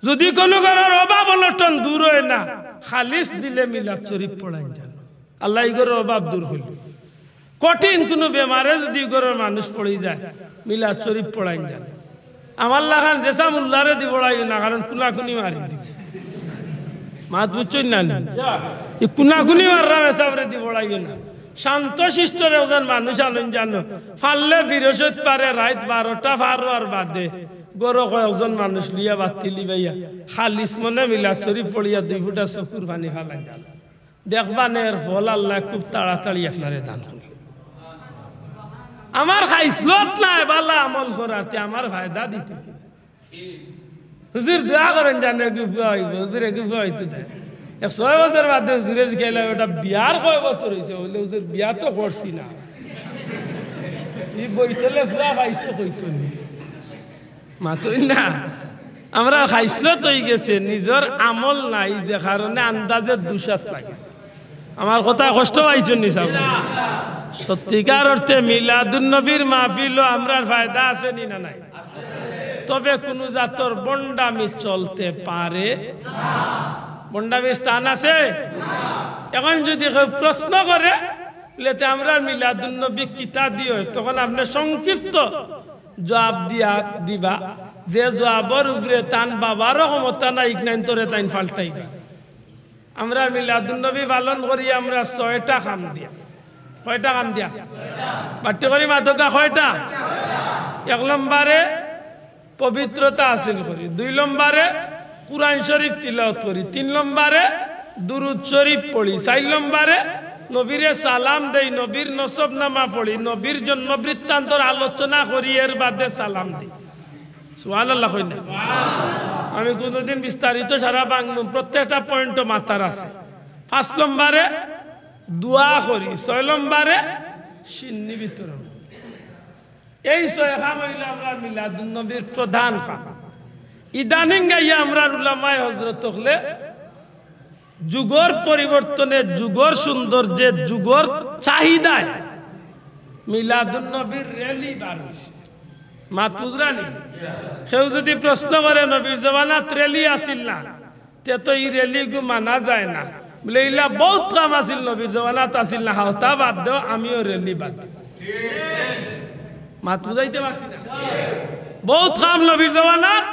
যুদি কুনু ঘরর অভাব অনটন দূর অয় না, খালিস দিলে মিলাদ শরীফ পড়াইন জানো। আল্লায় ই ঘরর অভাব দূর করিল। কঠিন কুনু বেমারে যুদি ই ঘরর মানুষ পড়ি যায়, মিলাদ শরীফ পড়াইন জানো। আমার লাখান যেসা মুল্লারে দি পড়াইও না, কারণ কুনাকুনি মারি দিছে। মাত বুঝছইন না নি? ই কুনাকুনি মাররাম হিসাবরে দি পড়াইও না। শান্ত শিষ্ট একজন মানুষ আনইন জানো। পারলে বৃহস্পতিবারে রাইত বারোটা পার অওয়ার বাদে ঘরো কয়েকজন মানুষ লইয়া বাত্তি লিবাইয়া খালিস মনে মিলাদ শরীফ পড়িয়া দুই ফুটা চকুর পানি ফালাইন জানো। দেখবা নে এর ফল আল্লায় খুব তাড়াতাড়ি আপনারে দান করইন। আমার খাইছলত নাই ভালা আমল করাতে আমার ফায়দা দিতো কি? হুজুর দোয়া করইন জানো এগু ফুয়া অইবো, হুজুর এগু ফুয়া অইতো দে। এক ছয় বছর বাদে হুজুরে জিকাইলা, "বেটা বিয়ার কয় বছর অইছে?" বুলে, "হুজুর বিয়া তো করছি না।" ই বইতলে ফুয়া পাইতো কইতো নি। মাতইন না। আমরার খাইছলত অইগেছে, নিজর আমল নাই যে কারণে আন্দাজে দুসাত লাগে। আমার কথায় কষ্ট পাইছইন নি সাব? সত্যিকার অর্থে মিলাদুন নবীর মাহফিলো আমরার ফায়দা আছে নি না নাই? তবে কুনু জাতর ভন্ডামি চলতে পারে? ভন্ডামির স্থান আছে? এখন যুদি কেউ প্রশ্ন করে, বুলে, "তে আমরার মিলাদুন নবী কিতা দি অয়?" তখন আপনে সংক্ষিপ্ত জুয়াব দিয়া দিবা, যে জুয়াবর উপরে তান বাবারও ক্ষমতা নাই, ইকনাইন তরে তাইন ফাল্টাইবা। আমরা মিলাদুন নবী পালন করি আমরা ছয়টা কাম দিয়া। কয়টা কাম দিয়া? বাট্টি করি মাতকা কয়টা? এক নম্বরে পবিত্রতা হাসিল করি, দুই নম্বরে কুরআন শরীফ তিলাওয়াত করি, তিন নম্বরে দুরুদ শরীফ পড়ি, চাইর নম্বরে নবীরে সালাম দেই, নবীর নসব নামা পড়ি, নবীর জন্ম বৃত্তান্তর আলোচনা করি, এর বাদে সালাম দেই। সুবহানাল্লাহ কইন না? আমি কুনুদিন বিস্তারিত সারা বাংলা প্রত্যেকটা পয়েন্টও মাতার আছে। পাঁচ নম্বরে দোয়া করি, ছয় নম্বরে শিন্নি বিতরণ। এই ছয় কাম অইলো আমরার মিলাদুন নবীর প্রধান কাম। ইদানিং আইয়া আমরার উলামায়ে হযরত অকলে যুগর পরিবর্তনে, যুগর সৌন্দর্যে, যুগর চাহিদায় মিলাদুন নবীর র‍্যালি বার অইছে। মাত বুঝরা নি? কেউ যুদি প্রশ্ন করে, "নবীর জমানাত র‍্যালি আছিল না?" তে তো ই র‍্যালিগু মানা যায় না। বুলে, "ইলা বউত কাম আছিল, নবীর জমানাত আছিল না, হতা বাদ দেও, আমিও র‍্যালি বাদ দেই।" মাত বুঝাইতে পারছি না? বউত কাম নবীর জমানাত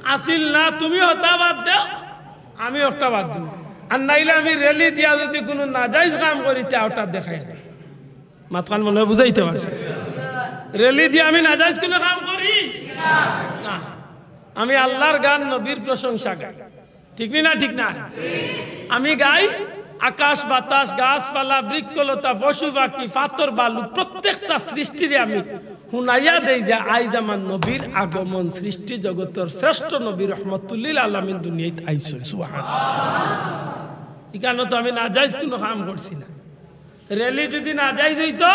আছিল না, তুমি হতা বাদ দেও, আমি একটা বাদ দেই। আর নাইলে আমি র‍্যালি দিয়া যুদি কুনু নাজাইজ কাম করি, তে ওটা দেখাই দেই। মাতখান মনে অয় বুঝাইতে পারছি। র‍্যালি দিয়া আমি নাজাইজ কুনু কাম করি না। আমি আল্লার গান, নবীর প্রশংসা গাই। ঠিক নি না? ঠিক না? আমি গাই, আকাশ বাতাস, গাছপালা, বৃক্ষলতা, পশু পাখি, পাথর বালু, প্রত্যেকটা সৃষ্টিরে আমি হুনাইয়া দেই যে আইজ আমার নবীর আগমন, সৃষ্টি জগতর শ্রেষ্ঠ নবী রহমতুল্লিল আলামিন দুনিয়াত আইছইন। সুবহান। ইখানো তো আমি নাজাইজ কুনু কাম করছি না। র‍্যালি যুদি নাজাইজ অইতো,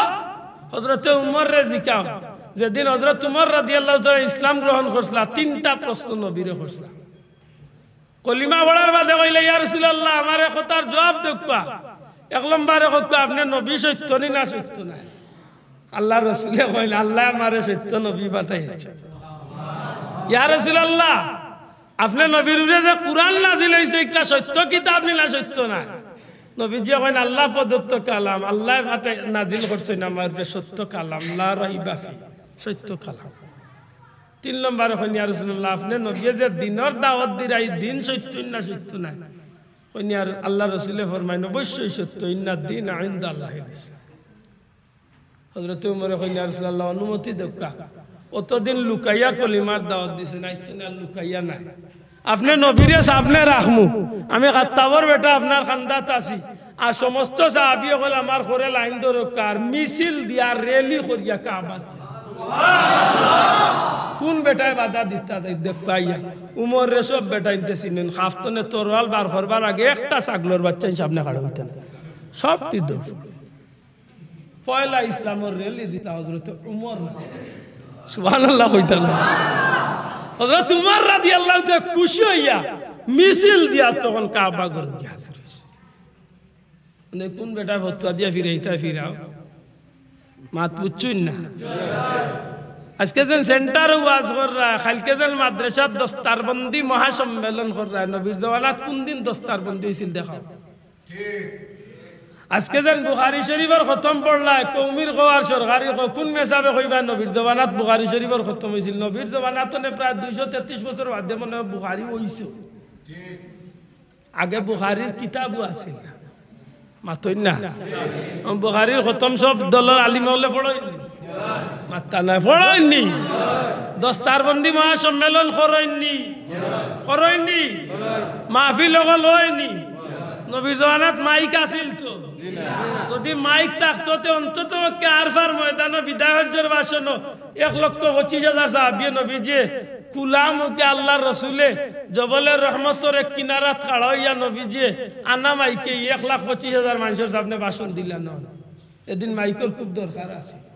হযরতে উমররে জিকাও, যেদিন হযরত উমর রাদিয়াল্লাহু তাআলা ইসলাম গ্রহণ করছিলা, তিনটা প্রশ্ন নবীরে করছিলা। কলিমা পড়ার বাদে কইলা, "ইয়া রাসুলাল্লাহ, আমারে কথার জুয়াব দেউক্কা।" এক নম্বরে কউক্কা, "আপনে নবী সত্য নি না সত্য নায়?" আল্লার রসুলে কইলা, "আল্লায় আমারে সত্য নবী পাঠাইছইন।" "ইয়া রাসুলাল্লাহ, আপনে নবীর উপরে যে কুরআন নাজিল অইছে, ইটা সত্য কিতাব নি না সত্য নায়?" নবীজিয়ে কইন, "আল্লাহ প্রদত্ত কালাম, আল্লায় পাঠাই-, নাজিল করছইন আমার উপরে সত্য কালাম, লা রাইবা ফি, সত্য কালাম।" তিন নম্বরে কইন, "ইয়া রাসুলাল্লাহ, আপনে নবীয়ে যে দিনর দাওয়াত দিরা, ই দিন সত্য না সত্য নায়?" কইন, "ইয়া আল্লার রসুলে ফরমাইন, অবশ্যই সত্য, ইন্নাদ দীনা ইনদাল্লাহিল ইসলাম।" হযরতে উমরে কইন, "ইয়া রাসুলাল্লাহ, অনুমতি দেউক্কা। অতদিন লুকাইয়া কলিমার দাওয়াত দিছইন, আইজ থাকি আর লুকাইয়া নায়। আপনে নবীরে সামনে রাখমু, আমি খাত্তাবর বেটা আপনার কান্দাত আছি, আর সমস্ত সাহাবী অকল আমার ঘরে লাইন ধরউক্কা, আর মিছিল দিয়া র‍্যালি করিয়া কাবাত।" কুন বেটায় বাধা দিতা দেউক্কা আইয়া? উমররে সব বেটাইন্তে চিনইন, কাফ তনে তরোয়াল বার করবার আগে একটা ছাগলর বাচ্চাইন সামনে খাড়া অইতা না, সব তীর ধরছে। পয়লা ইসলামর র‍্যালি দিতা হযরতে উমর না। সুবহানাল্লাহ কইতা না। হযরত উমর রাদিয়াল্লাহু তাআলা খুশি অইয়া মিছিল দিয়া তখন কাবা ঘরো গিয়া হাজির অইছে। মানে কুন বেটা ফতুয়া দিয়া ফিরাইতা ফিরাও। মাত বুঝছইন না? আজকে যেন সেন্টারো ওয়াজ কররা, কাইলকে যেন মাদ্রাসাত দস্তারবন্দি মহাসম্মেলন কররা, নবীর জমানাত কুন দিন দস্তারবন্দি অইছিল দেখাও। আজকে যেন বুখারী শরীফর খতম পড়লায়, কওমির কও আর সরকারি কও, কুন মেসাবে কইবা নবীর জমানাত বুখারী শরীফর খতম অইছিল? নবীর জমানাত তনে প্রায় দুইশো তেত্রিশ বছর বাদে মনে অয় বুখারী অইছে। আগে বুখারীর কিতাবও আছিল না। মাতইন না। বুখারীর খতম সব দলর আলিম অকলে পড়ইন নি? মাত্তা নাই, পড়ইন নি? দস্তারবন্দি মহাসম্মেলন করইন নি? করইন নি? মাহফিল অকল অয় নি? নবীর জমানাত মাইক আছিল তো? যদি মাইক থাকতো, তে অন্তত পক্ষে আরফার ময়দানো বিদায় হজ্জর ভাষণো এক লক্ষ পঁচিশ হাজার সাহাবিয়ে নবীজিয়ে খুলা মুখে আল্লার রসুলে জবলে রহমতর এক কিনারাত খাড়া অইয়া নবীজিয়ে আনা মাইকে এক লাখ পঁচিশ হাজার মানষর সামনে ভাষণ দিলা না। এদিন মাইকর খুব দরকার আছে।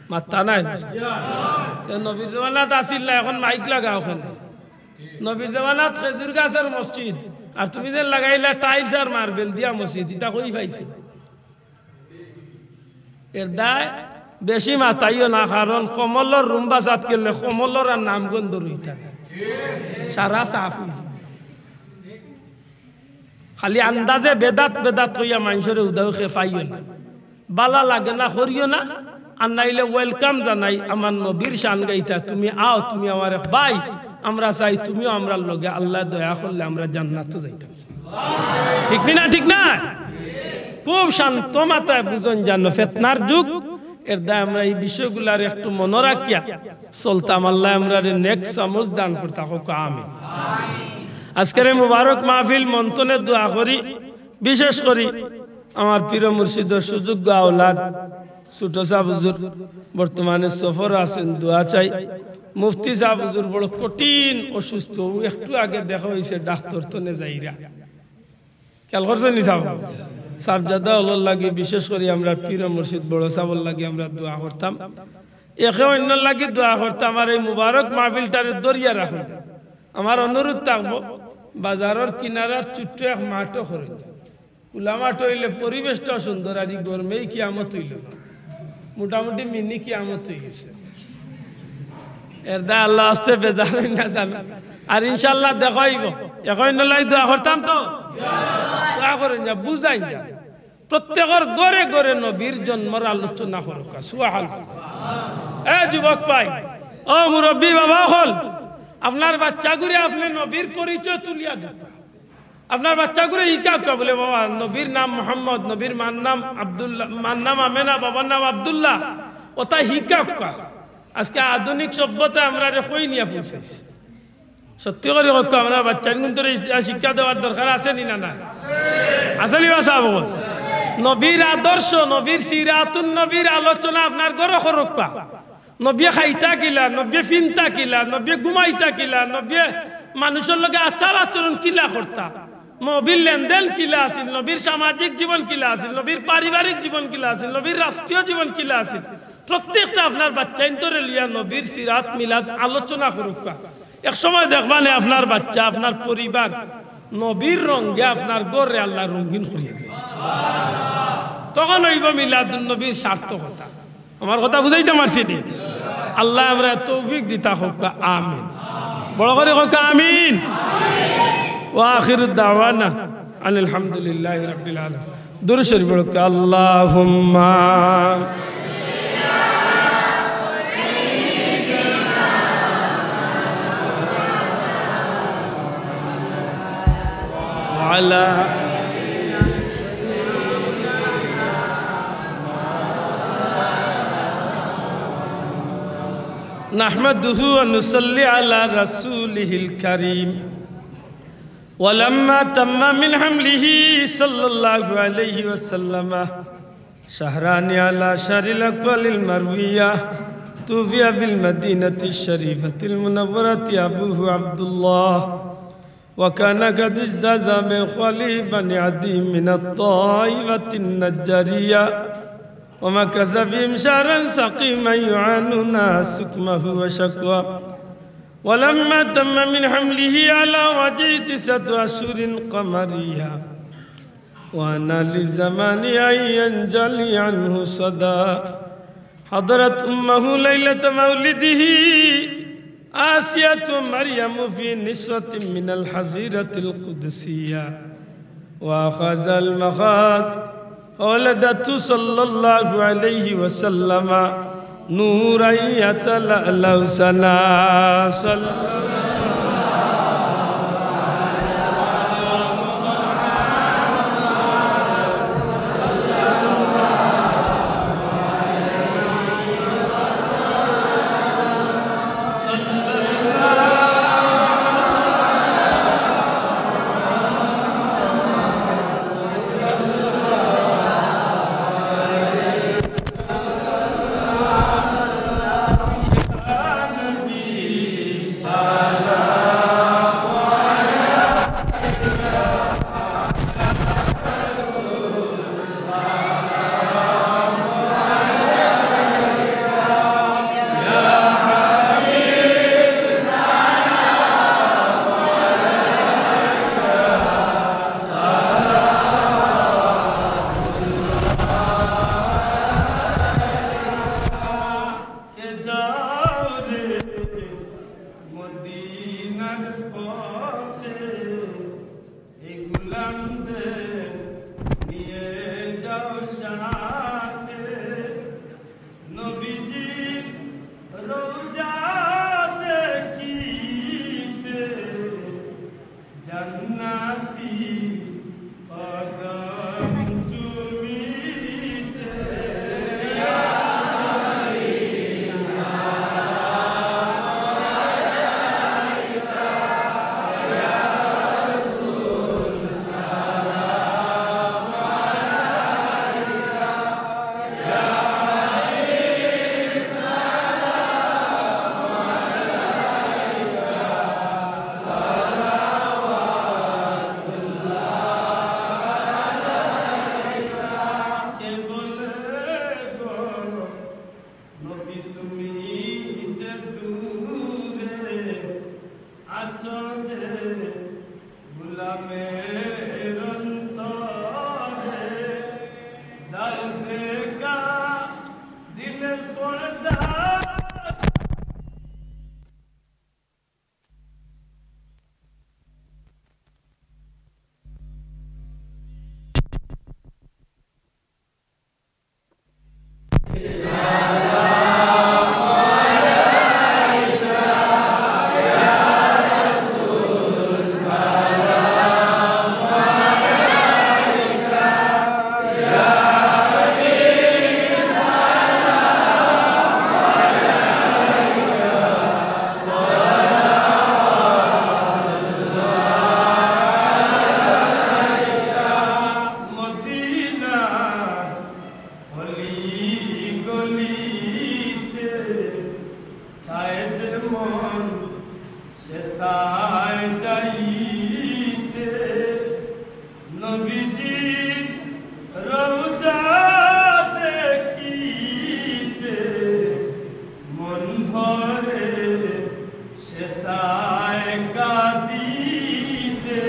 মাত্তা নাই। তে নবীর জমানাত আছিল না, এখন মাইক লাগাও কেনে? নবীর জমানাত খেজুর গাছর মসজিদ, আর তুমি যে লাগাইলা টাইলস আর মার্বেল দিয়া মসজিদ, ইতা কই পাইছো? এর দায় বেশি মাতাইও না, কারণ কমলর রুম বাসাত গেলে কমলর আর নাম গন্ধ রইতা না। সারা সাফ অইছে। খালি আন্দাজে বেদাত বেদাত কইয়া মানষরে উদাউ খেপাইও না। বালা লাগে না, করিও না। আর নাইলে welcome জানাই, আমার নবীর শান গাইতা, তুমি আও, তুমি আমার এক ভাই, আমরা চাই তুমিও আমরার লগে, আল্লায় দয়া করলে আমরা জান্নাতো যাইতাম। ঠিক নি না? ঠিক না? খুব শান্ত মাথায় বুঝন জানো, ফেতনার যুগ, এর দায় আমরা এই বিষয়গুলার একটু মনো রাখিয়া চলতাম। আল্লায় আমরারে নেক সমঝ দান করতা, কউক্কা আমিন। আজকের এই মুবারক মাহফিল মন তনে দোয়া করি, বিশেষ করি আমার পীর মুর্শিদর সুযোগ্য আওলাদ ছোট সাব হুজুর বর্তমানে সফর আছেন, দোয়া চাই। মুফতি সাব হুজুর বড় কঠিন অসুস্থ, অউ একটু আগে দেখা অইছে ডাক্তর তনে যাইরা। খেয়াল করছইন নি সাব? সাবজাদা অকলর লাগি, বিশেষ করি আমরা পীর মুর্শিদ বড় সাবর লাগি আমরা দোয়া করতাম। একে অইন্যর লাগি দোয়া করতাম। আর এই মুবারক মাহফিলটারে ধরিয়া রাখুন। আমার অনুরোধ থাকবো, বাজারর কিনারাত ছোট্ট এক মাঠো করইন। খুলা মাঠ অইলে পরিবেশটাও সুন্দর, আর ই গরমেই কিয়ামত অইলো না। মোটামুটি মিনি কিয়ামত অইগেছে। এর দায় আল্লাহ আস্তে বেজার অইন না জানো। আর ইনশাআল্লাহ দেখা অইবো। একে অইন্যর লাগি দোয়া করতাম তো? দোয়া করইন যা, বুঝাইন যা। প্রত্যেকর ঘরে ঘরে নবীর জন্মর আলোচনা করউক্কা। সুবহানাল্লাহ। এ যুবক ভাই, ও মুরব্বী বাবা অকল, আপনার বাচ্চাগুরে আপনে নবীর পরিচয় তুলিয়া দেউক্কা। আপনার বাচ্চাগুরে হিকাউক্কা বুলে, "বাবা, নবীর নাম মোহাম্মদ, নবীর মার নাম আব্দুল্লাহ, মার নাম আমেনা, বাবার নাম আব্দুল্লাহ।" অতা হিকাউক্কা। আজকে আধুনিক সভ্যতায় আমরারে কই নিয়া পৌঁছাইছে। সত্যি করি কউক্কা, আমরার বাচ্চাইনগুন্তরে ইতিহাস শিক্ষা দেওয়ার দরকার আছে নি না নাই? আছে নি বা সাব অকল? নবীর আদর্শ, নবীর সিরাতুন নবীর আলোচনা আপনার ঘরো করউক্কা। নবিয়ে খাইতা কিলা, নবিয়ে ফিনতা কিলা, নবিয়ে ঘুমাইতা কিলা, নবিয়ে মানুষর লগে আচার আচরণ কিলা করতা, নবীর লেনদেন কিলা আছিল, নবীর সামাজিক জীবন কিলা আছিল, নবীর পারিবারিক জীবন কিলা আছিল, নবীর রাষ্ট্রীয় জীবন কিলা আছিল, প্রত্যেকটা আপনার বাচ্চাইন্তরে লইয়া নবীর সিরাত মিলাদ আলোচনা করুক্কা। এক সময় দেখবা নে আপনার বাচ্চা, আপনার পরিবার নবীর রঙে আপনার ঘররে আল্লায় রঙিন করিয়া দিছে। তখন অইবো মিলাদুন নবীর সার্থকতা। আমার কথা বুঝাইতাম পারছি নি? আল্লায় আমরারে তৌফিক দিতা কউক্কা, আমিন। বড় করি কউক্কা, আমিন। ওয়া আখিরু দাওয়ানা আনিল হামদুলিল্লাহি রাব্বিল আলামিন। দুরূদ শরীফ পড়ুক্কা, আল্লাহুম্মা ওয়া আলা نحمده ونصلي على رسوله الكريم. ولما تم من حمله صلى الله عليه وسلم شهران على شهر الأقوال المروية، توفي بالمدينة الشريفة المنورة أبوه عبد الله، وكان قد اجتاز بإخواله بني عدي من الطائفة النجارية، ومكث فيهم شهرا سقيما يعانون سقمه وشكواه. ولما تم من حمله على وجهه تسعة أشهر قمرية، وأن للزمان أن ينجلي عنه صدى، حضرت أمه ليلة مولده آسية ومريم في نسوة من الحظيرة القدسية، وأخذ المخاض، فولدته صلى الله عليه وسلم نورا يتلألأ سنا. صلى কে যাও রে মদিনার পথে, এই গোলামদের নিয়ে যাও সাথে। নবীজির রওজা দেখিতে জান্নাতি কদম চুমিতে। কে বলে গো নবী তুমি যে দূরে আছো যে গোলামের অন্তরে, দাও দেখা দিলের পর্দা। সেথায় যাইতে নবীজির রওজা দেখিতে মন ভরে, সেথায় কাঁদিতে।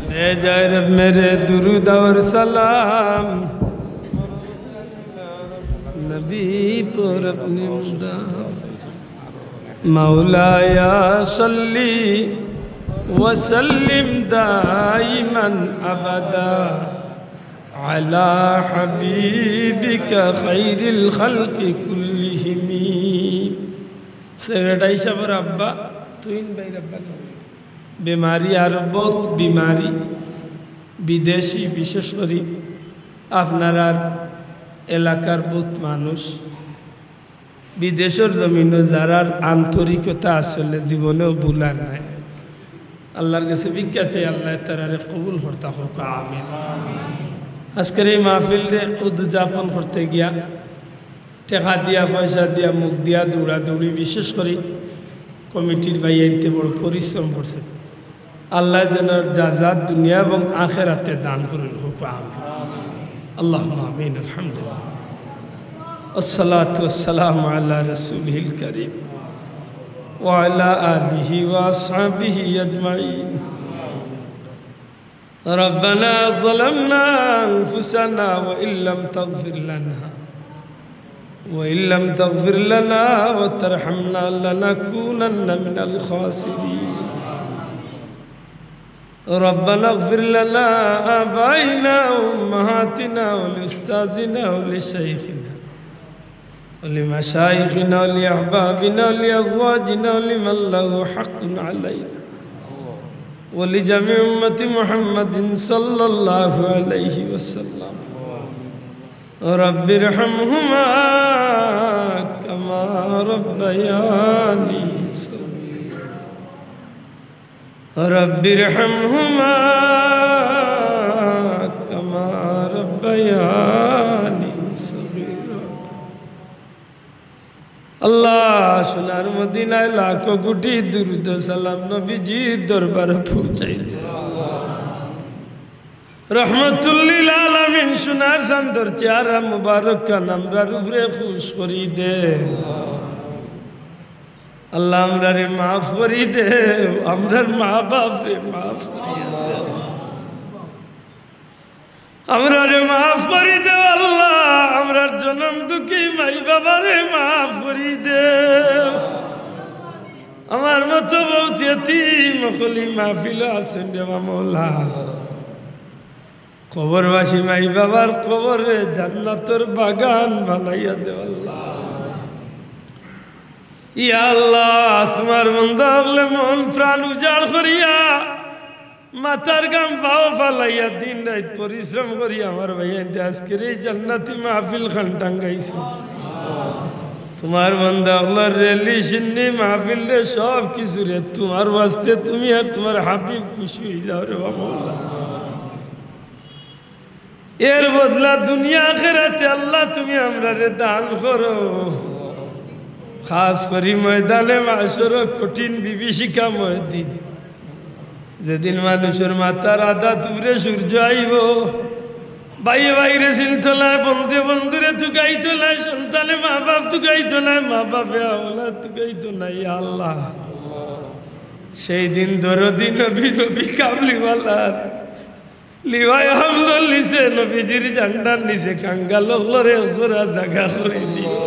بھیجا ہے رب میرے درود اور سلام، نبی پر اپنے مدام۔ مولایا صلی وسلم دائما ابدا علی حبیبک خیر الخلق کلہم۔ সেক্রেটারি সাবর আব্বা, তুইন ভাইর আব্বা না? বেমারি আর বউত বেমারি, বিদেশি বিশেষ করি আপনারার এলাকার বউত মানুষ, বিদেশর জমিনো যারার আন্তরিকতা আসলে জীবনেও ভুলার নাই। আল্লার গেছে ভিক্ষা চাই, আল্লায় তারারে কবুল করতা হউক, আমিন। আজকের এই মাহফিলরে উদযাপন করতে গিয়া টেকা দিয়া, পয়সা দিয়া, মুখ দিয়া দৌড়াদৌড়ি, বিশেষ করি কমিটির ভাইয়াইন্তে বড় পরিশ্রম করছে। আল্লায় যেন জাযা দুনিয়া এবং আখেরাতে দান করইন, হউক আমিন। আল্লাহুম্মা আমিন। আলহামদুলিল্লাহ। والصلاة والسلام على رسوله الكريم وعلى آله وأصحابه أجمعين. ربنا ظلمنا أنفسنا وإن لم تغفر لنا، وإن لم تغفر لنا وترحمنا لنكونن من الخاسرين. ربنا اغفر لنا آبائنا وأمهاتنا ولأستاذنا ولشيخنا ولمشايخنا ولأحبابنا ولأزواجنا ولمن له حق علينا ولجميع أمة محمد صلى الله عليه وسلم. رب ارحمهما كما ربياني صغيرا. رب ارحمهما كما ربياني صغيرا. আল্লাহ, সোনার মদিনায় লাখো কোটি দুরুদ সালাম নবীজির দরবারে পৌঁছাই দে। রহমতুল্লিল আলামিন সোনার চান্দর চেহারা মুবারক খান আমরার উপরে খুশ করি দে। আল্লাহ, আমরারে মাফ করি দেও, আমরার মা বাপরে মাফ করি দেও, আমরারে মাফ করি দেও আল্লাহ, আমরার জনম দুঃখী মাই বাবারে মাফ করি দেও। আমার মতো বউত এতিম অকল ই মাহফিলো আছইন রে বা মওলা। কবরবাসী মাই বাবার কবররে জান্নাতর বাগান বানাইয়া দেও আল্লাহ। ইয়া আল্লাহ, তুমার বান্দা অকলে মন প্রাণ উজাড় করিয়া, মাথার ঘাম পাও ফালাইয়া, দিন রাইত পরিশ্রম করিয়া আমার ভাইয়াইন্তে আজকের এই জান্নাতি মাহফিল খান টাঙ্গাইছে। তুমার বান্দা অকলর রেলি শিন্নি মাহফিল রে সব কিছু রে তুমার ওয়াস্তে তুমি আর তুমার হাবিব খুশি অই যাও রে বা মওলা। এর বদলা দুনিয়া আখেরাতে আল্লাহ তুমি আমরারে দান করো। খাস করি ময়দানে মাশরর কঠিন বিভীষিকাময় দিন, যেদিন মানুষর মাথার আদাত উপরে সূর্য আইবো, ভাইয়ে ভাইরে চিনতো নায়, বন্ধুয়ে বন্ধুরে তুকাইতো নায়, সন্তানে মা বাপ তুকাইতো নায়, মা বাপে আওলাদ তুকাইতো নায়। ইয়া আল্লাহ, সেই দিন দরদি নবী নবী কামলিওয়ালার লিওয়ায়ে হামদর নিচে, নবীজির ঝান্ডার নিচে কাঙ্গাল অকলরে এক জোড়া জাগা করি দিও।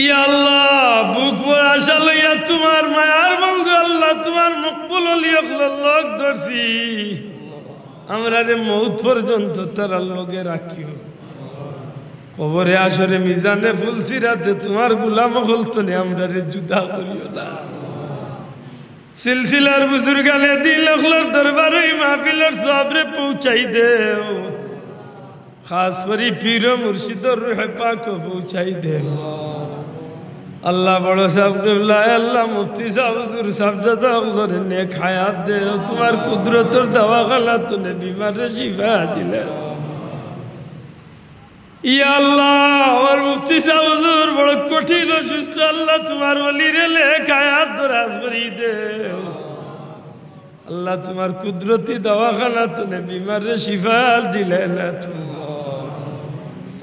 ইয়া আল্লাহ, বুক ভরা আশা লইয়া তুমার মায়ার বন্ধু আল্লাহ, তুমার মকবুল অলি অকলর লগ ধরছি। আমরারে মউত পর্যন্ত তারার লগে রাখিও। কবরে হাশরে মিজানে পুলসিরাতে তুমার গুলাম অকল তনে আমরারে জুদা করিও না। সিলসিলার বুজুর্গানে দিন অকলর দরবারো ই মাহফিলর সওয়াবরে পৌঁছাই দেও। খাছ করি পীর মুর্শিদর রুহে পাকো পৌঁছাই দেও। আল্লাহ বড় ছাব কিবলা, আল্লাহ মুফতি ছাব হুজুর ছাবজাদা অকলরে নেক হায়াত দেও। তুমার কুদরতর দাওয়াখানা তনে বিমাররে শিফা দিলে। ইয়া আল্লাহ, আমার মুফতি ছাব হুজুর বড় কঠিন অসুস্থ, আল্লাহ তুমার ওলিরে নেক হায়াত দরাজ করি দেও। আল্লাহ তুমার কুদরতি দাওয়াখানা তনে বিমাররে শিফা দিলে না তুমি।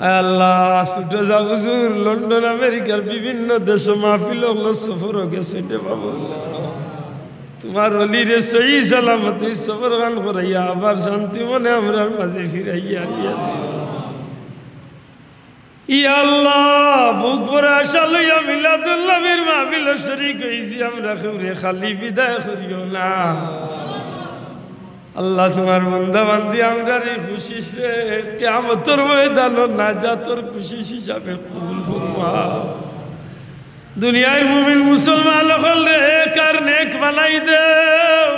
আয় আল্লাহ, ছোট ছাব হুজুর লন্ডন আমেরিকার বিভিন্ন দেশো মাহফিল অকলর সফরো গেছইন রে বাবা। তুমার ওলিরে সহি সালামতে সফরখান করাইয়া আবার শান্তি মনে আমরার মাঝে ফিরাইয়া আনিয়া দিও। ইয়া আল্লাহ, বুক ভরা আশা লইয়া মিলাদুন নবীর মাহফিলো শরিক অইছি, আমরা কেউরে খালি বিদায় করিও না। আল্লাহ, তুমার বান্দা বান্দি আমরার ই কোশিশরে কিয়ামতর ময়দানো নাজাতর কোশিশ হিসাবে কবুল ফরমাও। দুনিয়ার মুমিন মুসলমান অকলরে নেক আর নেক বানাই দেও।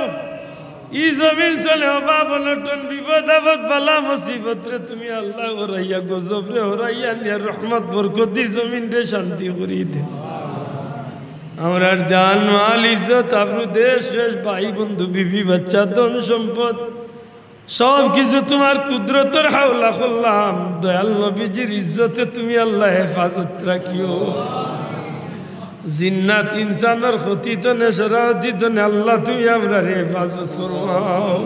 ই জমিন তনে অভাব অনটন বিপদ আপদ বালা মুসিবতরে তুমি আল্লাহ হরাইয়া গজবরে হরাইয়া নিয়া রহমত বরকতি জমিনরে শান্তি করি দেও। আমরার জান মাল ইজ্জত আবরু দেশ খেশ ভাই বন্ধু বিবি বাচ্চা ধন সম্পদ সব কিছু তুমার কুদরতর হাওলা করলাম। দয়াল নবীজির ইজ্জতে তুমি আল্লাহ হেফাজত রাখিও। জিন্নাত ইনসানর ক্ষতি তনে শরারতি তনে আল্লাহ তুমি আমরারে হেফাজত ফরমাও।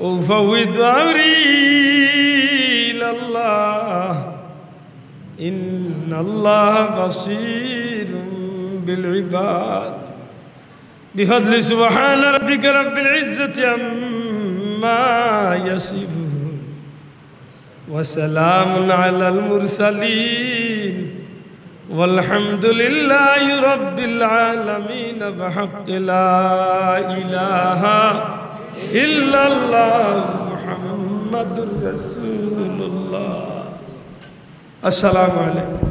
أفوض أمري إلى الله إن الله بصير بالعباد. بفضل سبحان ربك رب العزة عما يصفون وسلام على المرسلين والحمد لله رب العالمين بحق لا إله إلا الله محمد رسول الله. السلام عليكم.